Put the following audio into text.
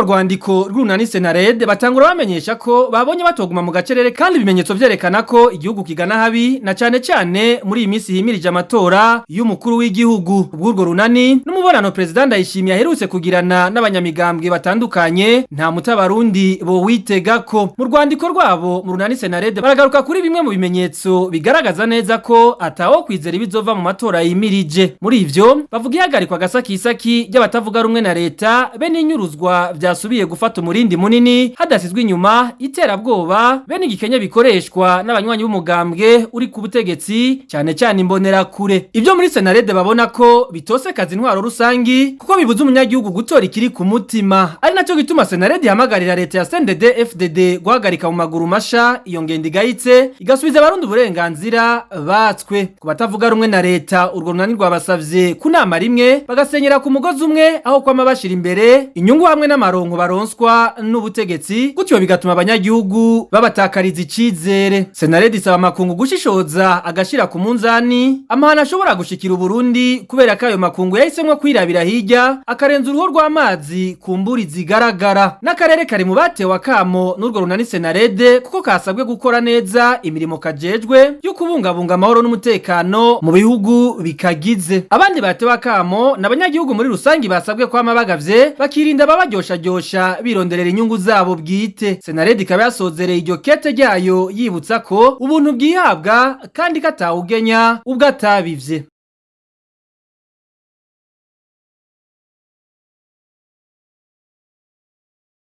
Muri urwo rwandiko rw'urunani Senarede batangura bamenyesha ko babonye batoguma mu gacerere, kandi ibimenyetso vyerekana ko igihugu kigana habi, na cane cane muri iyi minsi himirije amatora y'umukuru w'igihugu. Ubw'urwo runani n'umubonano President Ndayishimiye aherutse kugirana n'abanyamigambwe batandukanye, nta mutabarundi bo witegako. Mu rwandiko rwabo mu runani Senarede baragaruka kuri bimwe mu bimenyetso bigaragaza neza ko atawo kwizera ibizova mu matora yimirije. Muri ivyo bavuga ihagarikwa gasakisaki ry'abatavuga rumwe na leta, be n'inyuruzwa vyasubiye gufata umurindi munini, hadasizwe inyuma iterabwoba be n'igikenye bikoreshwa n'abanywanyi b'umugambwe uri ku butegetsi, cyane cyane imbonerakure. Ibyo muri Senarede babona ko bitosekaza intwaro rusangi, kuko bibuza umunyagihugu gutora ikiri ku mutima, ari nacyo gituma Senarede ihamagarira leta ya CNDD FDD guhagarika mu maguru masha iyo ngendo igayitse, igasubiza abarundi uburenganzira batswe. Ku batavuga rumwe na leta, urwo runani rwabasavye kunama rimwe bagasenyera ku mugozi umwe, aho kwama bashira imbere inyungu hamwe n'amaronko baronswa n'ubutegetsi, gutyo bigatuma abanyagihugu babatakariza icizere. Senarede isaba amakungu gushishoza agashira ku munzani amahano ashobora gushikira Uburundi, kubera ko ayo makungu yahisemwo kwirabira hirya akarenza uruhu rw'amazi ku mburi zigaragara. N'akarere kari mu batewe akamo n'urwo runani Senarede, kuko kasabwe gukora neza imirimo kajejwe yo kubungabunga amahoro n'umutekano mu bihugu bikagize. Abandi batewe akamo n'abanyagihugu muri rusangi, basabwe kwama bagavye bakirinda ababaryoshajyosha bironderera inyungu zabo bwite. Senarede ikaba yasozereye iryo kete ryayo yibutsa ko ubuntu bwihabwa kandi katawugenya ubwo atabivye.